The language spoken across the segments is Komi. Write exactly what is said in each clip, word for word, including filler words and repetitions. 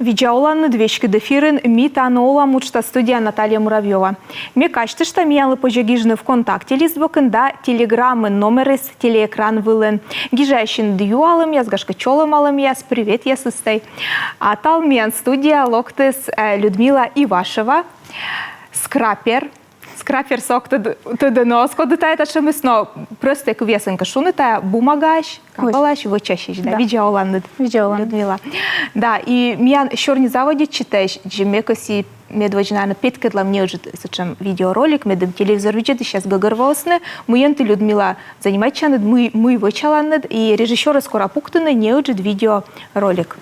Видза оланныд! Веськыд эфирын «Ми тані олам» уджтас, студияын Наталья Муравьёва. Ме казьтышта, миянлы позьӧ гижны ВКонтакте листбокын да Телеграмын, номерыс телеэкран вылын. Гижасьынныд юалӧмъяс, гашкӧ, чолӧмалӧмъяс, приветъяс ыстӧй. А тал миян студияӧ локтіс, э, Людмила Ивашева, скрапер. Скраперсӧ ог тӧд-, тӧдӧ на оз, коді тайӧ татшӧмыс, но простӧй кывъясӧн кӧ шуны, тайӧ бумагаысь, капалаӧсь, вӧчасьысь, да? Да. Видза оланныд, Видза оланныд. Людмила. Да, и миян сёрни заводитчытӧдз ме кӧсйи медводз, наверно, петкӧдлам неыджыд сэтшӧм видеоролик, медым телевизор видзӧдысьяс гӧгӧрвоисны, мыйӧн ті, Людмила, занимайтчанныд, мый, мый вӧчаланныд, и режиссёрӧс кора пуктыны неыджыд видеоролик.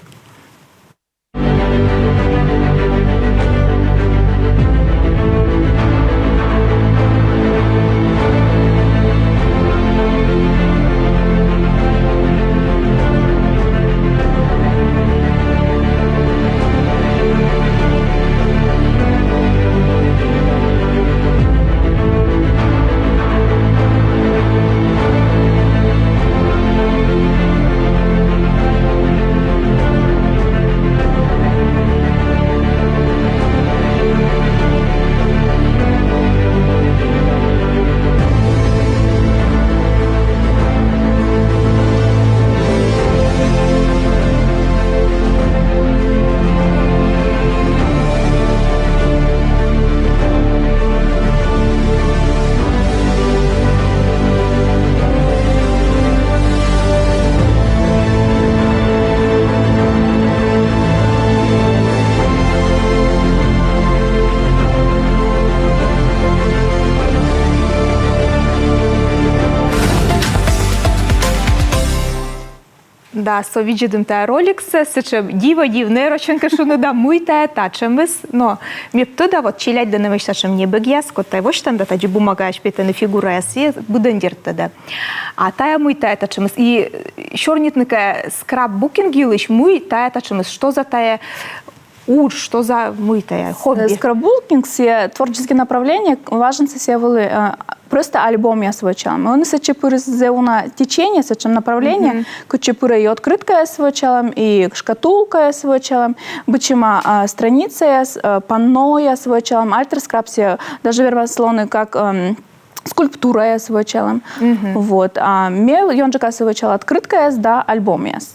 Да, со видзӧдім тайӧ роликсӧ, сэтшӧм диво дивнӧй, рочӧн кӧ шуны, да, мый тайӧ татшӧмыс, но ме ӧд тӧда, вот челядьлӧн эмӧсь татшӧм небӧгъяс, код тайӧ восьтан да тадзи бумагаысь петӧны фигураяс, и быдӧн, дерт, тӧдӧ. А тайӧ мый тайӧ татшӧмыс? И сёрнитны кӧ скрапбукинг йылысь, мый тайӧ татшӧмыс, что за тайӧ удж, что за, мый тайӧ хобби? Скрапбукинг — сійӧ творческӧй направление, важӧн сійӧ вӧлі, э, просто альбомъяс вӧчалӧм. Ӧні сэтчӧ пырис зэв уна течение, сэтшӧм направление, кытчӧ пырӧ и открыткаяс вӧчалӧм, и шкатулкаяс вӧчалӧм, быдсяма, а, страницаяс, э, паннояс вӧчалӧм, альтерскрапсӧ даже вермас лоны как, эм, скульптураяс вӧчалӧм. Вот. А ме ёнджыкасӧ вӧчала открыткаяс да альбомъяс.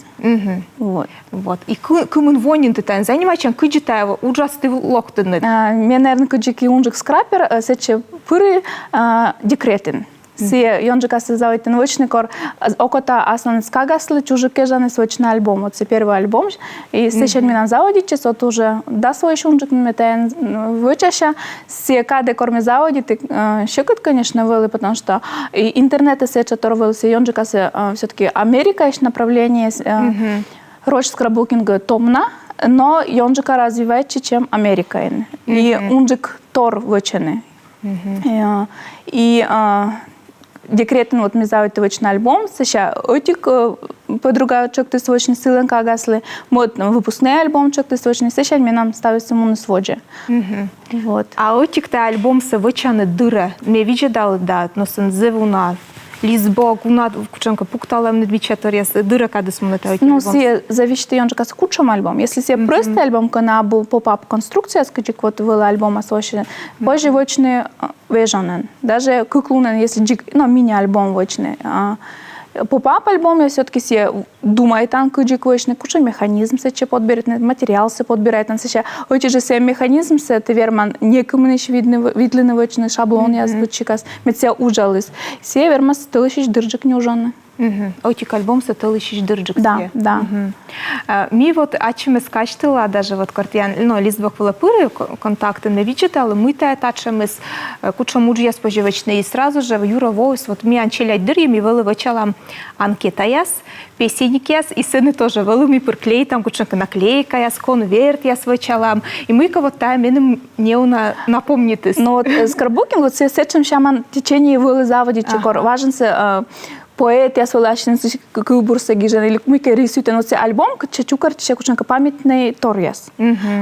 Вот. Вот. И кы-, кымын во нин ті тайӧн занимайтчан, кыдзи тайӧ уджас ті локтінныд? А, ме, наверно, кыдзи кӧ унджык скрапер, э, сэтчӧ пыри, а, декретын. Сійӧ ёнджыкасӧ заводитан вӧчны, кор, а, окота асланыс кагаслы чужик кежаныс вӧчны альбом. Вот сійӧ первый альбом. И сэтчӧ менам заводитчис, вот уже дас воысь унджык ме тайӧн, м, вӧчася. Сійӧ кадӧ, кор ме заводиті, э, сьӧкыд, конечно, вӧлі, потому что и интернетыс этша тор вӧлі, сійӧ ёнджыкасӧ, э, всё-таки Америкаысь направление, э, роч скрапбукинг томна, но ёнджыка развивайтчӧ, чем Америкаын. И унджык тор вӧчӧны. Э, и, э, декретын вот ме заводиті вӧчны альбом, сэсся ӧтик, э, подруга чӧктіс вӧчны сылӧн кагаслы, мӧд, ну, выпускнӧй альбом чӧктіс вӧчны, сэсся менам ставыс муніс водзӧ. Вот. А ӧтик тайӧ альбомсӧ вӧчанныд дырӧ, ме видзӧдалі да, но сэн зэв уна листбок, уна кутшӧмкӧ пукталӧмныд, бичаторъяс, дырӧ кадыс мунӧ тайӧ ӧтик альбомсӧ? Ну, сійӧ зависитӧ ёнджыкасӧ кутшӧм альбом. Если сійӧ простӧй альбом, кӧні абу поп-ап конструкцияяс, кыдзи вот вӧлі альбомас вообще, позьӧ вӧчны, э, вежонӧн. Даже кык лунӧн, если дзик, ну, мини-альбом вӧчны. А поп-ап альбомъяс всё-таки сійӧ думайтан, кыдзи вӧчны, кутшӧм механизм сэтчӧ подберитны, материалсӧ подбирайтан, сэсся ӧти жӧ сійӧ механизмсӧ ті верман некымынысь видны, видлыны вӧчны, шаблонъяс, быдсикас, мед сійӧ уджаліс. Сійӧ вермас тӧлысьысь дырджык нюжӧдны. Ӧтик альбомсӧ тӧлысьысь дырджык сійӧ. Да, да. Э, ми вот ачымӧс казьтыла, даже вот кор тіян, ну, листбок вылӧ пыри, ко-, контактын ме видзӧдалі, мый тайӧ татшӧмыс, э, кутшӧм уджъяс позьӧ вӧчны, и сразу жӧ юрӧ воис, вот миян челядь дырйи ми вӧлі вӧчалам анкетаяс, песенникъяс, и сэні тоже вӧлі ми пыр клеитам кутшӧмкӧ наклейкаяс, конвертъяс вӧчалам, и мыйкӧ вот тайӧ меным неуна напомнитіс. Ну вот, э, скрапбукинг, вот сэ-, сэтшӧм сяман течение вӧлі заводитчӧ, кор важӧн сэ, э, поэтъяс вӧлі ассьыныс кы-, кывбурсӧ гижӧны, или мыйкӧ рисуйтӧны. Вот сійӧ альбом кытчӧ чукӧртчӧ кутшӧмкӧ памятнӧй торъяс.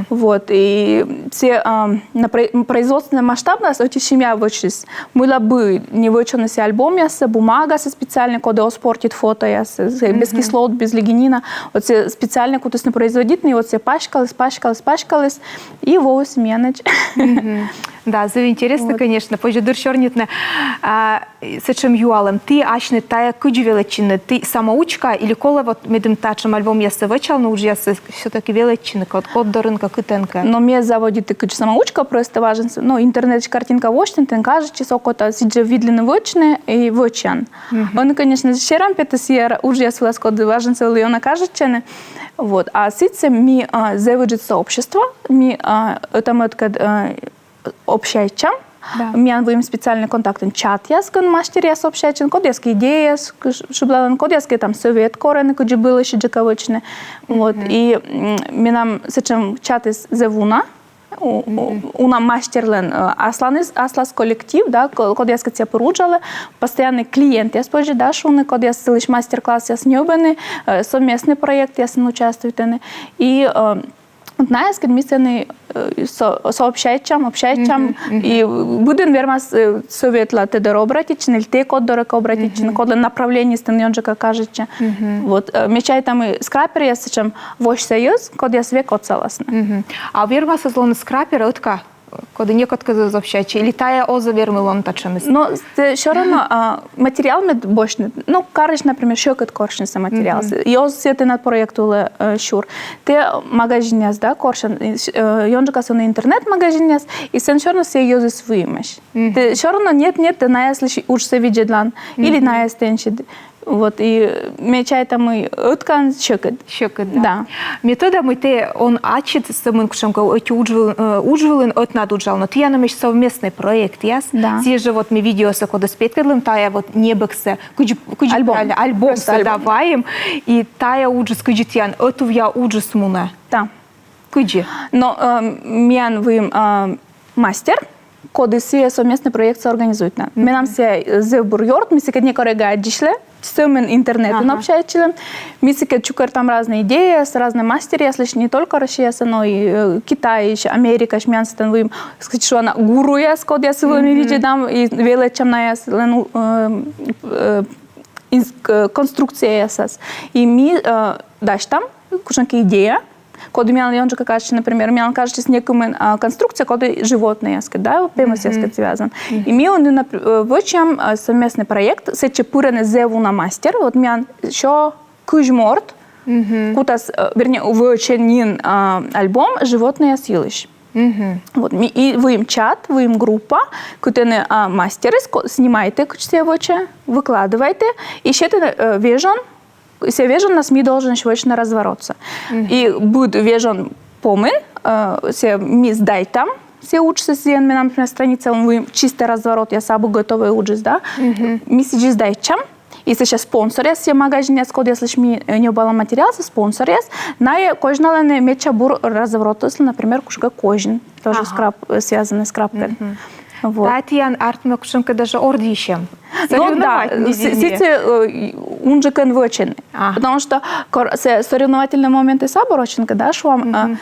Вот, и сійӧ, ам, на прой-, производственнӧй масштабнас ӧти семья вӧчис. Мыйла бы не вӧчӧны сійӧ альбомъяссӧ, бумагасӧ специальнӧй, коді оз портит фотояссӧ, сійӧ без кислот, без лигнина. Вот сійӧ специальнӧй кутісны производитны, и вот сійӧ паськаліс, паськаліс, паськаліс, и воис миянӧдз. Да, зэв интереснӧ, конечно, позьӧ дыр сёрнитны. А, сэтшӧм юалӧм. Ті асьныд тайӧ кыдзи велӧдчинныд? Ті самоучка или колӧ вот медым татшӧм альбомъяссӧ вӧчалны, уджъяссӧ всё-таки велӧдчыны код, код дорын кӧ, кытӧн кӧ? Но ме заводиті кыдз самоучка, просто важӧн сӧ-, но, интернетысь картинка восьтін, тэн кажитчис, окота сідзи видлыны вӧчны, и вӧчан. Ӧні, конечно, серам петӧ сійӧ уджъяс вылас, код важӧн сӧ вӧлі ёна кажитчӧны. Вот. А сідзсӧ ми, а, зэв ыджыд сообщество, ми, а, ӧта-мӧдкӧд, а, общайтчам. Да. Миян выйым специальнӧй контактын чатъяс, кӧн мастеръяс общайтчӧны, кодъяскӧ идеяяс ш-, шыблалӧны, кодъяскӧ там сӧвет корӧны, кыдзи вылӧ сідзжӧ кӧ вӧчны. Вот. И, м, менам сэтшӧм чатыс зэв уна, у-, у-, уна мастерлӧн, э, асланыс, аслас коллектив, да, ко-, кодъяскӧд сійӧ пыр уджалӧ, постояннӧй клиентъяс, позьӧ, да, шуны, кодъяс сылысь мастер-классъяс ньӧбӧны, э, совместнӧй проектъясын участвуйтӧны. И, э, вот наяскӧд ми сэні, э, со-, сообщайтчам, общайтчам, и быдӧн вермас, э, сӧветла тэ дорӧ обратитчыны, или тэ код дорӧ кӧ обратитчыны, кодлӧн направлениеыс тэн ёнджыка кажитчӧ. Вот, э, ме чайта, мый скраперъяс сэтшӧм восьса йӧз, кодъяс век отсаласны. А вермас-ӧ лоны скрапер ӧтка, коді некодкӧд оз общайтчы, или тайӧ оз вермы лоны татшӧмыс? Но сійӧ всё равно, а, материал мед босьтны. Ну, карысь, например, сьӧкыд корсьны сійӧ материал. И оз сійӧ тэнад проект улӧ, э, сюр. Тэ магазинъяс, да, корсян, э, ёнджыкасӧ на интернет-магазинъяс, и сэн всё равно сійӧ йӧзыс выйымӧсь. Тэ всё равно нет-нет, тэ наяслысь уджсӧ видзӧдлан. Или наяс тэнсьыд. Вот, и ме чайта, мый ӧткаын сьӧкыд. Сьӧкыд, да. Да. Ме тӧда, мый тэ он ачыд сӧмын кутшӧмкӧ ӧти удж выл-, э, удж вылын ӧтнад уджал, но тіян эмӧсь совместнӧй проектъяс. Да. Сійӧ жӧ вот ми видеосӧ кодӧс петкӧдлім, тайӧ вот небӧгсӧ, кыдзи, кыдзи альбом. Правильно, альбомсӧ, да, вайим. И тайӧ уджыс кыдзи тіян ӧтувъя уджыс мунӧ. Да. Кыдзи? Но, э, миян выйым, э, мастер, коді сійӧ совместнӧй проектсӧ организуйтӧ. Менам сійӧ, э, зэв бур ёрт, ми сыкӧд некор эгӧ аддзысьлӧ, сӧмын интернетын общайтчылӧм. Ми сыкӧд чукӧртам разнӧй идеяяс, разнӧй мастеръяслысь, не только Россияса, но и, э, Китайысь, Америкаысь, миян сэтӧн выйым, скажем, гуруяс, кодъяс вылӧ ми видзӧдам, и велӧдчам наяслӧн, э, э, инс-, э, конструкцияясас. И ми, э, дасьтам кутшӧмкӧ идея, коді миян ёнджыка кажитчис, например, миян кажитчис некымын, а, конструкция, коді животнӧйяскӧд, да, пемӧсъяскӧд связан. И ми ӧні нап-, э, вӧчам, а, совместнӧй проект, сэтчӧ пырӧны зэв уна мастер, вот миян сё кызь морт кутас, э, вернее, вӧчӧ нин, а, альбом животнӧйяс йылысь. Вот, ми, и выйым чат, выйым группа, кытӧні, а, мастерыс ко-, снимайтӧ, кыдз сійӧ вӧчӧ, выкладывайтӧ, и сетӧ, э, вежон, сійӧ вежонас ми долженӧсь вӧчны разворотсӧ. И быд вежон помын, э, сійӧ ми сдайтам, сійӧ уджсӧ сійӧн, менам, например, страницаын выйым чистӧй разворотъяс, абу готовӧй уджыс, да? Ми сідзи сдайтчам, и сэсся спонсоръяс, сійӧ магазинъяс, кодъяслысь ми, э, ньӧбалам материалсӧ, спонсоръяс, найӧ козьналӧны медся бур разворотыслы, например, кутшӧмкӧ козин, тоже скраб-, э, связанный с крабкӧн. Вот. Да, тіян артмӧ кутшӧмкӧ даже ордйысьӧм. Ну да, соревновать, с-, сідзи, э, унджыкӧн вӧчӧны. Потому что кор-, сэ-, соревновательнӧй моментыс абу рочӧн кӧ, да, шуам, э,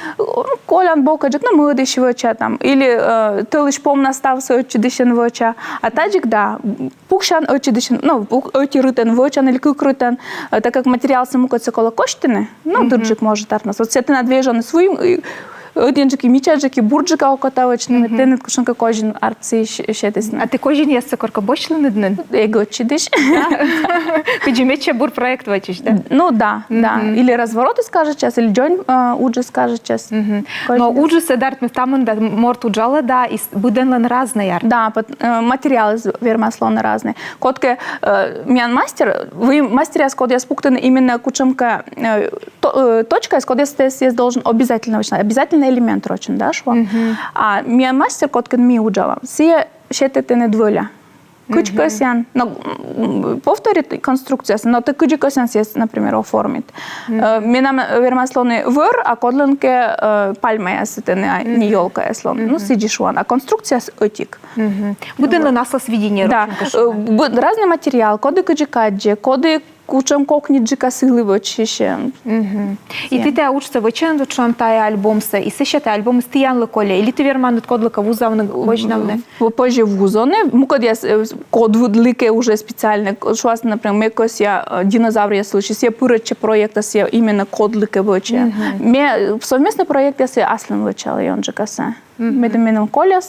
колян бокӧджык, но мӧдысь вӧча там, или, э, тӧлысь помнас ставсӧ ӧтчыдысьӧн вӧча. А тадзик, да, пуксян ӧтчыдысьӧн, но, пук-, ӧти рытӧн вӧчан или кык рытӧн, э, так как материалсӧ мукӧдсӧ колӧ косьтыны, но, дырджык может артмас. Вот сэтӧн ӧд вежоныс выйым, и ӧдйӧнджык и мичаджык и бурджык окота вӧчны, тэныд кутшӧмкӧ козин артсьыс сетісны. А тэ козинъяссӧ коркӧ босьтлін нин? Эг ӧтчыдысь. Кыдзи медся бур проект вӧчысь, да? Ну да, да. Или разворотыс кажитчас, или дзонь, э, уджыс кажитчас. Но уджыс, э, артмӧ, та мында морт уджалӧ, да, и с-, быдӧнлӧн разнӧй, ар? Да, пот-, э, материалыс вермас лоны разнӧй. Кодкӧ, э, миян мастер, выйым мастеръяс, кодъяс пуктӧны именно кутшӧмкӧ, э, то-, э, точкаяс, кодъяс тэ сійӧс должен обязательно вӧчны, обязательно элемент рочӧн, да, шуам. А миян мастер, кодкӧд ми уджалам, сійӧ сетӧ тэныд вӧля. Кыдз кӧсъян. Но м, повторит конструкциясӧ, но тэ кыдзи кӧсъян сійӧс, например, оформит. Э, Менам вермас лоны вӧр, а кодлӧнкӧ э, пальмаяс, тыни, а не ёлкаяс лоны. Ну, сідзи шуан. А конструкцияыс ӧтик. Быдӧнлӧн аслас видение. Да. Э, быд- Разный материал, коді кыдзи каддьӧ, коді кучӧм кокниджыка сылы вӧчсьӧ. И тэ тайӧ уджсӧ вӧчан, вот шуам, тайӧ альбомсӧ, и сэсся тайӧ альбомыс тіянлы кольӧ, или тэ верман кодлыкӧ вузавны, козьнавны? По- Позьӧ вузавны, мукӧдъяс э, кодлыкӧ уже специально, шуас, например, ме кӧсъя э, динозавръяс лыддьыны, сійӧ пырӧдчӧ проектас, сійӧ именно кодлыкӧ вӧчӧ. Ме э, совместный проектъяс аслым вӧчала ёнджыкасӧ. Медым меным кольӧ,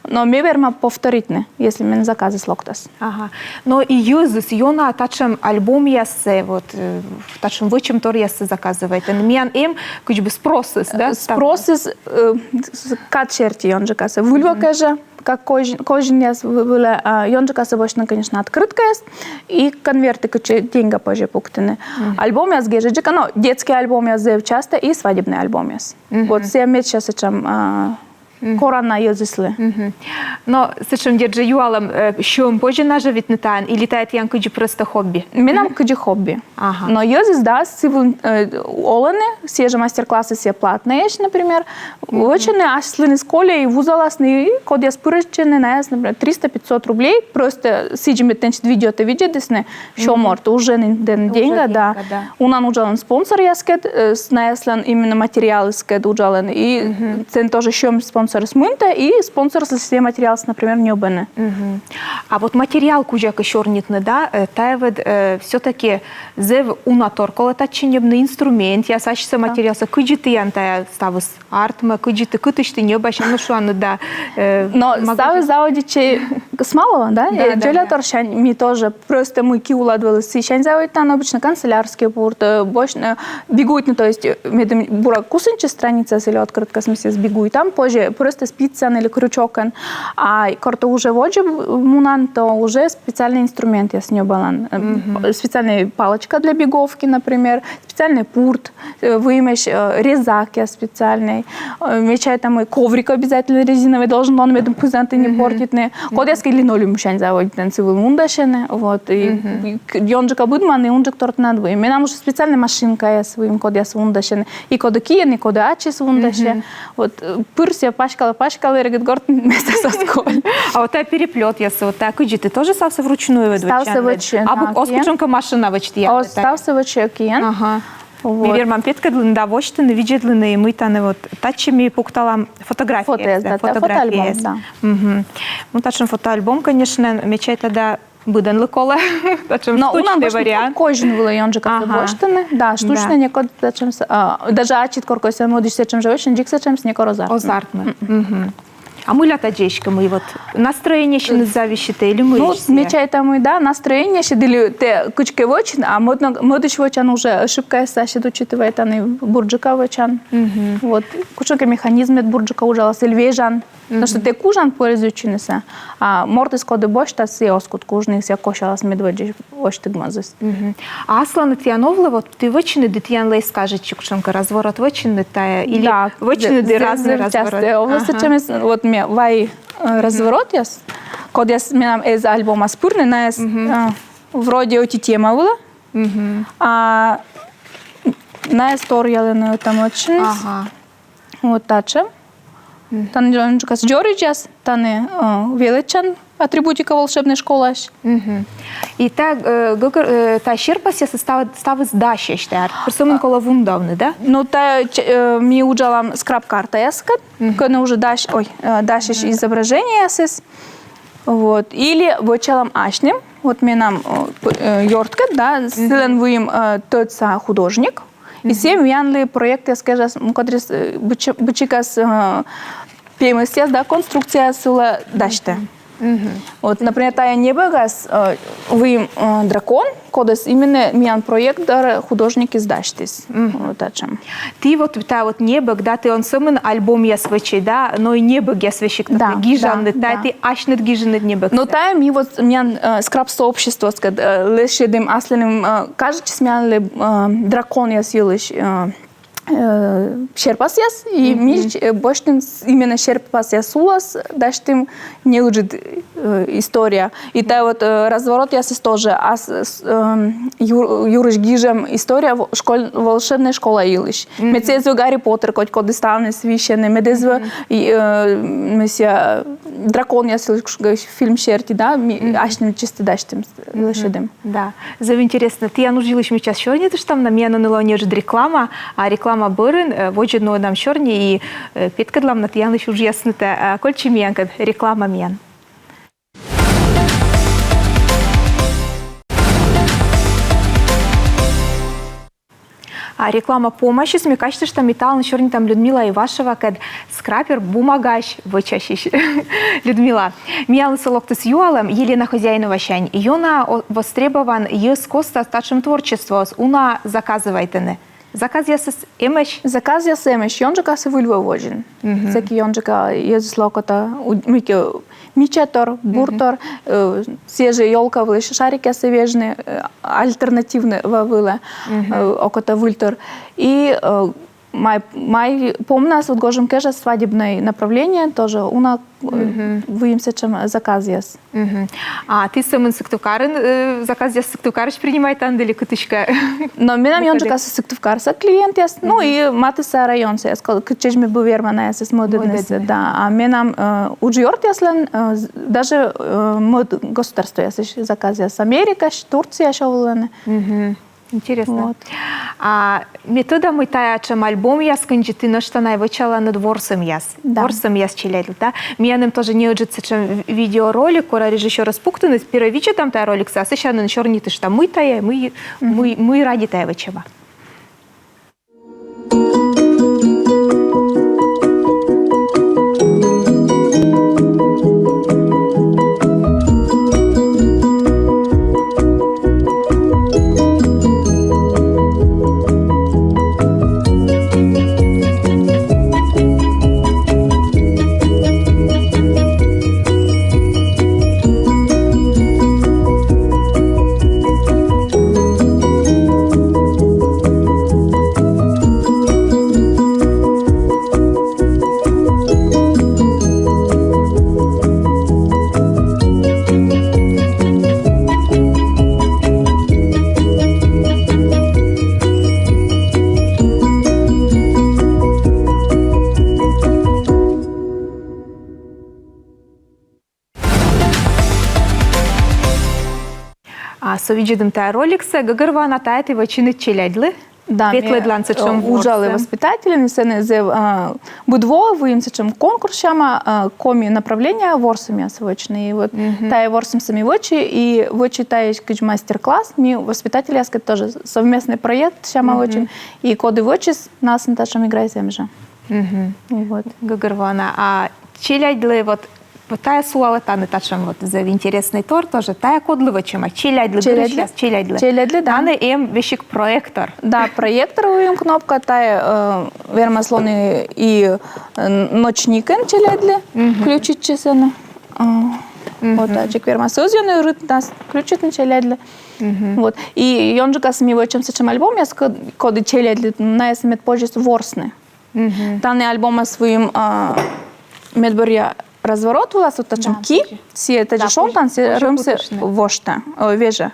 но ме верма повторитны, если мен заказыс локтас. Ага. Но и йӧзыс ёна татшӧм альбомъяссӧ, вот, э, татшӧм вӧчӧмторъяссӧ заказывайтӧны. Миян эм кыдз бы спросыс, да? Спросыс э, с- кад серти ёнджыкасӧ. Выль во кежӧ, как козь- козинъяс вы- вылӧ, а ёнджыкасӧ босьтны, конечно, открыткаяс и конверты, кытчӧ деньга позьӧ пуктыны. Альбомъяс гежӧдджыка, но детский альбомъяс зэв часто и свадебный альбомъяс. Вот сійӧ медся сэтшӧм а, корана йӧзыслы. Но сэтшӧм, дерт жӧ, юалӧм, э, сьӧм позьӧ нажӧвитны таӧн, или тайӧ тіян кыдзи просто хобби? Менам кыдзи хобби. Ага. Но йӧзыс да, сы вылын э, олӧны, сійӧ жӧ мастер-классыс, сійӧ платнӧйӧсь, например. Вӧчӧны, аслыныс кольӧ и вузаласны, и кодъяс пырӧдчӧны, найӧс, например, триста-пятьсот рублей, просто сідзи, мед тэнсьыд видеотӧ видзӧдісны, сё морт, уже нин деньга, да. Унаӧн уджалӧны спонсоръяскӧд, э, с- найӧслӧн именно материалыскӧд уджалӧны, и сэн тоже сьӧм спонсорыс мынтӧ, и спонсорыс сійӧ материалыс, например, ньӧбӧны. А вот материал кузя кӧ сёрнитны, да, э, тайӧ ведь э, всё-таки зэв уна тор колӧ татчӧ ньӧбны, инструментъяс, асьсӧ материалсӧ, кыдзи тіян тайӧ ставыс артмӧ, кыдзи ті, кытысь ті ньӧбасянныд, ну, шуам, да. Э, Но ставыс заводитчӧ Смалова, да? Да, да, Дзоля торсянь ми тоже, просто мый ки улад вӧлі, сысянь заводитам, обычно канцелярскӧй пуртӧ, босьтны, э, бигуйтны, то есть э, медым бура кусыньтчӧ страницаяс или открыткаяс, ми сійӧс бигуйтам, позьӧ просто спицаӧн или крючокӧн. А кор тэ уже водзӧ мунан, то уже специальный инструментъяс ньӧбалан. Э, специальная палочка для биговки, например, специальный пурт, э, выйым эсь э, резакъяс специальный. Э, Ме чайта, мый коврик обязательно резиновый должен лоны, медым пызан ті не портитны. Кодъяскӧ линолеумсянь заводитӧны, сы вылӧ вундасьӧны. Вот, и к- ёнджыка быдман, и унджыктор тэнад выйым. Менам уже специальный машинкаяс выйым, кодъяс вундасьӧны. И коді киӧн, и коді ачыс вундасьӧ. Вот э, пыр сійӧ паськалӧ, паськалӧ, регыд гортын, местаыс оз коль. А вот тайӧ переплётъяс, вот тайӧ кыдзи, ті тоже ставсӧ вручную вӧчан? Ставсӧ вӧчӧ, А да, бу- оз киӧн. Кутшӧмкӧ машина вӧчтіян? О, ставсӧ вӧчӧ киӧн. Ага. Вот. Ми вермам петкӧдлыны да восьтыны, видзӧдлыны, и мый тані вот татчӧ ми пукталам фотографияяс. Фотояс, да, да, фотоальбом, да. Ну, татшӧм фотоальбом, конечно, ме чайта да, быдӧнлы колӧ. Татшӧм. Но унаӧн штучный вариант. Козин вылӧ ёнджыка. Ага. Восьтыны, да, штучный, некод татшӧм, а, даже ачыд кор кӧсъян мӧдысь сэтшӧм жӧ вӧчны, дзик сэтшӧмыс некор оз артмы. Оз артмы. А мыйла тадзи эськӧ, мый вот настроениесянь зависит или мый? Ну, ме чайта, мый да, настроениесянь, или тэ кыдзкӧ вӧчин, а мӧд- мӧдысь вӧчан, уже ошибкаяс асьныд учитывайтан и бурджыка вӧчан. Вот. Кутшӧмкӧ механизмыд бурджыка уджалас или вежан. Потому что тэ кужан пользуйтчынысӧ, а мортыс, коді босьтас, сійӧ оз кут кужны, сійӧ косялас медводдза восьтігмозыс. А асланыд тіян овлӧ, вот ті вӧчинныд, тіянлы эз кажитчы, кутшӧмкӧ разворот вӧчинныд тайӧ, или вӧчинныд разный разворот? Часто овлӧ сэтшӧмъяс, вот ме вай э, разворотъяс, кодъяс менам эз альбомас пырны, найӧ э, вроде ӧти тема вылӧ, а найӧ торъялӧны там очень. Ага. Вот татшӧм. Тані ёнджыкасӧ дзоридзьяс, тані э, велӧдчан атрибутика волшебной школаысь. И та э, гӧгӧр, э, та серпасъяс став- ставыс дасьӧсь, да? Сӧмын колӧ вундавны, да? Ну, та э, ми уджалам скраб-картаяскӧд, кӧні уже дась, ой, э, дасьӧсь изображениеясыс. Вот. Или вӧчалам асьным. Вот менам э, п- э, ёрткӧд, да, сылӧн выйым э, тӧдса художник. И сійӧ миянлы проектъяс кежас, м, котріс э, быдси- быдсикас э, пемӧсъяс, да, конструкцияяс сылы дасьтӧ. Вот, например, тайӧ небӧгас э, выйым э, дракон, кодӧс именно миян проект дорӧ художникыс дасьтіс. Вот татшӧм. Ті вот, та вот небӧг, да, ті он сӧмын альбомъяс вӧчӧй, да, но и небӧгъяс весиг, да, гижанныд, да, ті асьныд гижинныд небӧг. Но тайӧ ми вот миян э, скраб-сообществоыскӧд э, лӧсьӧдім аслыным, э, кажитчис миянлы э, драконъяс йылысь э, э, серпасъяс, и ми, э, босьтім с-, именно серпасъяс улас дасьтім неыджыд, э, история. И тая вот, э, разворотъясыс тоже ас-, с-, эм, юр-, юрысь гижем история во-, школь-, волшебной школа йылысь. Мед сійӧ эз вӧв Гарри Поттер, коть кодыс тані висьӧны, мед эз вӧв, и, э, мися, драконъяс йылысь, кутшӧмкӧ фильм серти, да, ми асьным чисто дасьтім, лӧсьӧдім. Да. Зэв интереснӧ. Тіян удж йылысь ми час сёрнитыштам на, миян ӧні лоӧ неыджыд реклама, а реклама бӧрын, э, водзӧ нуӧдам сёрни и, э, петкӧдлам на тіянлысь уджъяснытӧ. Э, кольччӧй миянкӧд, реклама миян. А реклама помасис, ми казьтыштам, ми талун сёрнитам Людмила Ивашевакӧд, скрапер, бумагаысь вӧчасьысь. Людмила, миянлы со локтіс юалӧм Елена Хозяиновасянь. Ёна о-, востребован йӧз костас татшӧм творчествоыс, уна заказывайтӧны. Заказъясыс эмӧсь? Заказъяс эмӧсь, ёнджыкасӧ выль во водзын. Сэки ёнджыка йӧзыслы окота у-, мыйкӧ мичатор, буртор, э, сійӧ жӧ ёлка вылысь шарикъяссӧ вежны, э, альтернативнӧй ва вылӧ, э, окота выльтор. И, э, май, май помнас, вот гожӧм кежас свадебнӧй направление тоже уна, э, выйым сэтшӧм заказъяс. А ті сӧмын Сыктывкарын, э, заказъяс Сыктывкарысь принимайтанныд ли кытыськӧ? Но менам ёнджыкасӧ Сыктывкарса клиентъяс, ну и матысса районса, я сказала, кытчӧдз ме бы верма наясӧс мӧдӧднысӧ, да. А менам, э, уджъёртъяслӧн, э, з-, даже, э, мӧд государствоясысь заказъяс, Америкаысь, Турцияысь овлӧны. Интереснӧ. Вот. А ме тӧда, мый тайӧ сэтшӧм альбомъяс кындзи ті нӧшта на вӧчаланныд ворсӧмъяс. Да. Ворсӧмъяс челядьлы, да? Миян эм тоже неыджыд сэтшӧм ви-, видеоролик, кора режиссёрӧс пуктыны, первой видзӧдам тайӧ роликсӧ, а сэсся нин сёрнитыштам, мый тайӧ, мый, мый, мый ради тайӧ вӧчӧма. А со видзӧдім тайӧ роликсӧ, гӧгӧрвоана, тайӧ ті вӧчинныд челядьлы. Да, ветлӧдлан сэтшӧм, э, уджалі воспитательӧн, и сэні зэв, э, быд во выйым сэтшӧм конкурс сяма, э, коми направление ворсӧмъяс вӧчны. И вот тайӧ ворсӧмсӧ ми вӧчим, и вӧчим тайӧ кыдз мастер-класс, ми воспитательяскӧд тоже совместный проект сяма вӧчим. И коді вӧчис, наыслӧн татшӧм играяс эм жӧ. Вот. Гӧгӧрвоана. А челядьлы вот, вот тайӧ сулалӧ тані татшӧм вот зэв интереснӧй тор тоже. Тайӧ кодлы вӧчӧма? Челядьлы. Челядьлы. Гырысьяс, челядьлы. Челядьлы, да. Тані эм весиг проектор. Да, проектор выйым кнопка, тайӧ, э, вермас лоны и, э, ночникӧн челядьлы включитчыны. Э, вот, а чик вермас ӧзйыны, рытнас включитны челядьлы. Вот. И ёнджыкасӧ ми вӧчим сэтшӧм альбомъяс, код-, коді челядьлы, наясӧ мед позис ворсны. Тані альбомас выйым, а, медбӧръя разворот вылас, вот татшӧм ки, сійӧ тадзи шонтан, сійӧ рӧмсӧ вошта, э, вежӧ.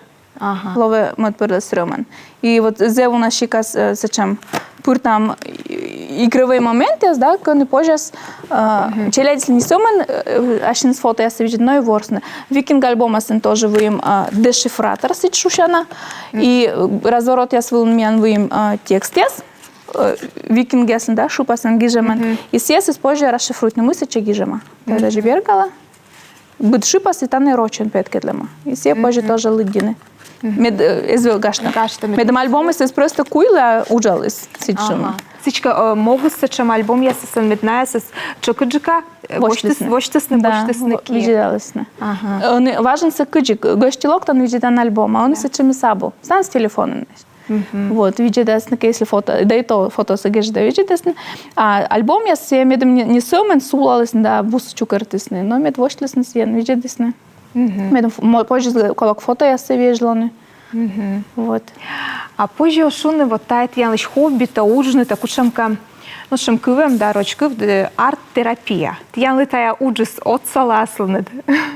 Лоӧ медбӧрлӧн рӧмӧн. И вот зэв уна сикас, э, сэтшӧм пыртам и-, игровӧй моментъяс, да, кӧні позяс, э, челядьыслы не сӧмын, э, ассьыныс фотояссӧ видзӧдны, но и ворсны. Викинг альбомасын тоже выйым, э, дешифратор сідз шусяна. И, э, разворотъяс вылын миян выйым, э, текстъяс. Э, викингъяслӧн, да, шыпаслӧн гижӧмӧн. И сійӧс позьӧ расшифруйтны, мый сэтчӧ гижӧма. Даже бергала. Быд шыпас и тані рочӧн петкӧдлӧма. И сійӧ позьӧ тоже лыддьыны. Мед, э, эз вӧв гажтӧм. Гажтӧм. Медым альбомыс эз просто куйлы, а уджалыс сідз шуны. Сідзкӧ, э, могыс сэтшӧм альбомъясыслӧн, мед наясыс тшӧкыдджыка, э, восьтісны, восьтісны, да, восьтісны ки. Видзӧдалісны. Ага. Э, ӧні важӧн сійӧ кыдзи, гӧсьт локтан, видзӧдан альбом, а ӧні сэтшӧмыс абу. Ставыс телефонын. Вот, видзӧдасны кӧ, если фото, да и то фотосӧ гижӧда, видзӧдасны. А альбомъяс сійӧ медым не, не сӧмын сулалісны да бусӧ чукӧртісны, но мед восьтлісны сійӧн, видзӧдісны. Медым ф-, мо-, позис колӧкӧ фотояссӧ вежлыны. Вот. А позьӧ шуны, вот тайӧ тіянлысь хобби-то, уджны-то кутшӧмкӧ, ну, сэтшӧм кывйӧн, да, роч кыв, э, арт-терапия. Тіянлы тайӧ уджыс отсалӧ аслыныд?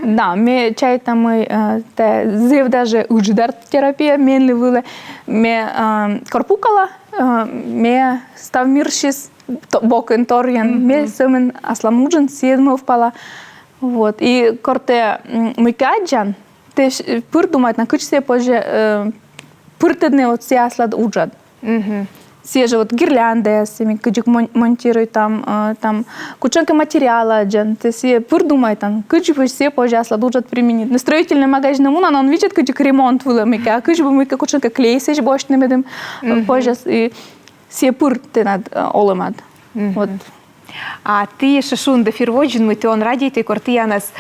Да, ме чайта, мый, э, тайӧ зэв даже ыджыд арт-терапия менлы вылӧ. Ме, э, кор пукала, э, ме став мирсьыс то-, бокын торйӧн, ме сӧмын аслам уджӧн сійӧс мӧвпала. Вот. И кор тэ, м, мыйкӧ аддзан, тэ с-, пыр думайтан, кыдз сійӧ позьӧ, э, пыртӧдны вот сійӧ аслад уджад. Сійӧ жӧ вот гирляндаяс, ми кыдзик мон-, монтируйтам, э, там, кутшӧмкӧ материал аддзан, тэ сійӧ пыр думайтан, кыдз бы сійӧ позьӧ аслад уджад применитны. Но строительнӧй магазинӧ мунан, он видзӧд, кыдзик ремонт вылӧ мыйкӧ, а кыдз бы мыйкӧ кутшӧмкӧ клейсӧ босьтны медым, э, позьӧ, и сійӧ пыр тэнад, э, олӧмад. Вот. А ті ещӧ шуинныд эфир водзын, мый ті он радейтӧй, кор тіянӧс,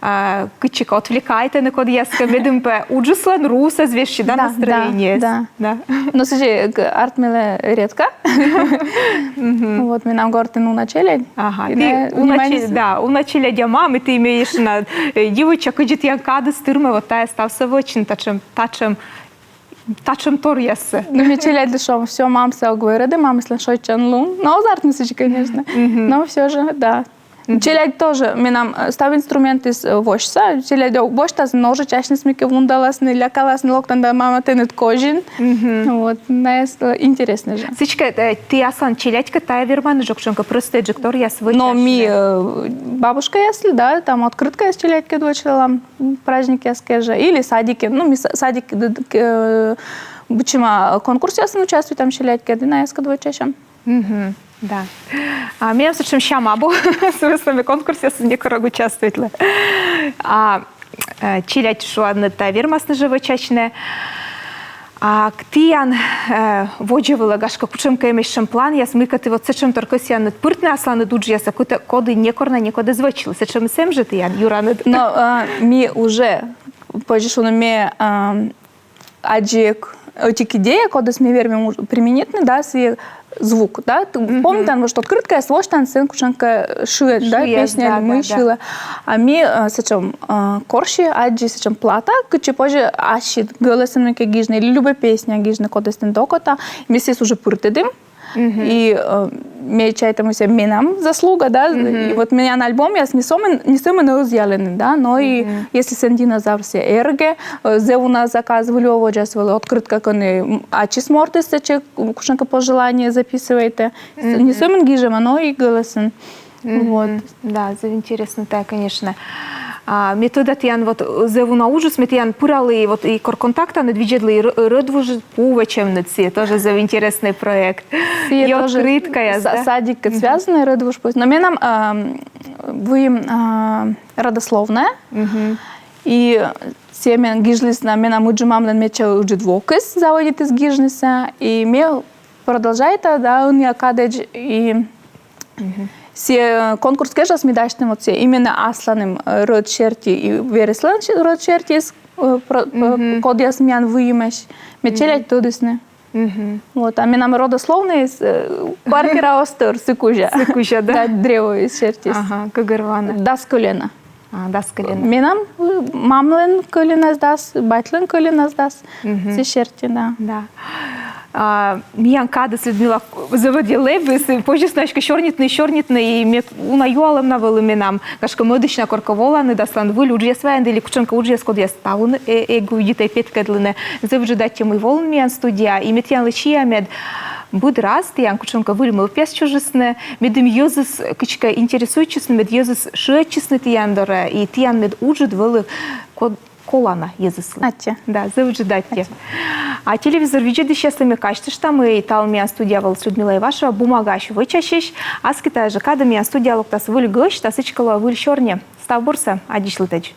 а, кыдзик отвлекайтӧны кодъяскӧ, медым пӧ уджыслӧн русӧс вежсьыд, да, настроениеыс. Да, да. Но сідзи, э, артмылӧ редко. Вот, менам гортын уна челядь. Ага, ті уна челядь, да, уна челядя мам, и ті ме ещӧ на, э, дивуйтча, кыдзи тіян кадыс тырмӧ вот тайӧ ставсӧ вӧчны, татшӧм, татшӧм татшӧм торъяссӧ. Ну, ме челядьлы шуа, всё, мамсӧ ог вӧрӧдӧй, мамыслӧн шойччан лун. Но оз артмы сідзи, конечно. Но всё же, да. Челядь тоже, менам, э, став инструментыс, э, восьса, челядь, о, босьтас ножичасьныс мыйкӧ вундаласны, лякаласны, локтан да, мама, тэныд козин. Вот, найӧс, э, интереснӧ жӧ. Сідзкӧ, э, ті аслад челядькӧд тайӧ верманныд жӧ кутшӧмкӧ простӧйджык торъяс вӧчны. Но ми, э, бабушкаяслы, да, там открыткаяс челядькӧд вӧчлалам праздникъяс кежлӧ. Или садикын. Ну, ми са-, садик, д-, д-, к-, э, быдсяма конкурсъясын участвуйтам челядькӧд, и найӧскӧд вӧчасям. Да. А менам сэтшӧм сям абу, собственно, ме конкурсъясын некор ог участвуйтлы. А, э, челядь, шуам, тайӧ вермасны жӧ вӧчасьны. А к-, тіян, э, водзӧ вылӧ, гашкӧ, кутшӧмкӧ эмӧсь сэтшӧм планъяс, мыйкӧ ті вот сэтшӧмтор кӧсъянныд пыртны асланыд уджъясӧ, кӧть-, коді некор на некод эз вӧчлы. Сэтшӧмыс эм жӧ тіян, юраныд? Но, э, ми уже, позьӧ шуны, ме, э, аддзи ӧтик идея, кодӧс ми вермим уж-, применитны, да, сійӧ звук, да, т-, помнитан, вот, открыткаяс восьтан, сэн кутшӧмкӧ шыӧд, да, песня, да, мый сьылӧ. А ми, э, сэтшӧм, э, корси аддзи сэтшӧм плата, кытчӧ позьӧ ассьыд гӧлӧсӧн мыйкӧ гижны, или любӧй песня гижны, кодӧс тэныд окота, ми сійӧс уже пыртӧдім, и, э, ме чайта, мый сійӧ менам заслуга, да, и вот миян альбомъяс не сӧмын, не сӧмын ӧзйӧдлӧны, да, но и если сэн динозавр сійӧ эргӧ, э, зэв уна заказ выль во водзас вӧлі, открытка, кӧні, м, ачыс мортыс сэтчӧ, м, кутшӧмкӧ пожелание записывайтӧ. С-, не сӧмын гижӧма, но и гӧлӧсӧн. Вот. Да, зэв интереснӧ тайӧ, конечно. А ме тӧда, тіян вот, э, зэв уна уджыс, ме тіян пыралі, вот и кор контактанныд видзӧдлі, и рӧ-, рӧдвуж пу вӧчӧмныд сійӧ, тоже зэв интереснӧй проект. Сійӧ и тоже открыткаяс, да? Садиккӧд связанӧй, рӧдвуж пуыс. Но менам, ам, выйым, а, родословная. И сійӧ мен гижліс на менам ыджыд мамлӧн медся ыджыд вокыс, заводитіс гижнысӧ. И ме продолжайта, да, ӧнія кадӧдз, и сійӧ конкурс кежлас ми дасьтім вот сійӧ именно асланым, э, рӧд серти и верӧслӧн се-, рӧд сертиыс, э, про-, э, кодъяс миян выйымӧсь, мед челядь тӧдісны. Вот, а менам родословнӧйыс, э, квартира оз тӧр, сы кузя. Сы кузя, да? Да, древо из сертиыс. Ага, гӧгӧрвоана. Дас кӧлена. А, дас кӧлена. Менам, э, мамлӧн кӧленас дас, батьлӧн кӧленас дас. Сы серти, да. Да. А, миян кадыс, Людмила, зэв ӧдйӧ лэбис, позис на эськӧ сёрнитны, сёрнитны, и ме уна юалӧм на вӧлі менам. Гашкӧ, мӧдысь на коркӧ воланныд асланыд выль уджъяс вайӧдны или кутшӧмкӧ уджъяс, кодъяс талун, э, эг удитӧй петкӧдлыны. Зэв ыджыд аттьӧ, мый волін миян студияӧ, и ме тіянлы сиа, мед быд раз тіян кутшӧмкӧ выль мӧвпъяс чужисны, медым йӧзыс кыдзкӧ интересуйтчисны, мед йӧзыс шыӧдчисны тіян дорӧ, и тіян мед уджыд вӧлі ко-, колана йӧзыслы. Аттьӧ. Да, зэв ыджыд аттьӧ. А телевизор видзӧдысьяслы ме казьтышта, мый талун миян студияын вӧлі Людмила Ивашева, «Бумага» сё вӧчасьысь. Аски тайӧ жӧ кадӧ миян студияӧ локтас выль гӧсьт, а сідзкӧ лоӧ выль сёрни. Став бурсӧ, аддзысьлытӧдз.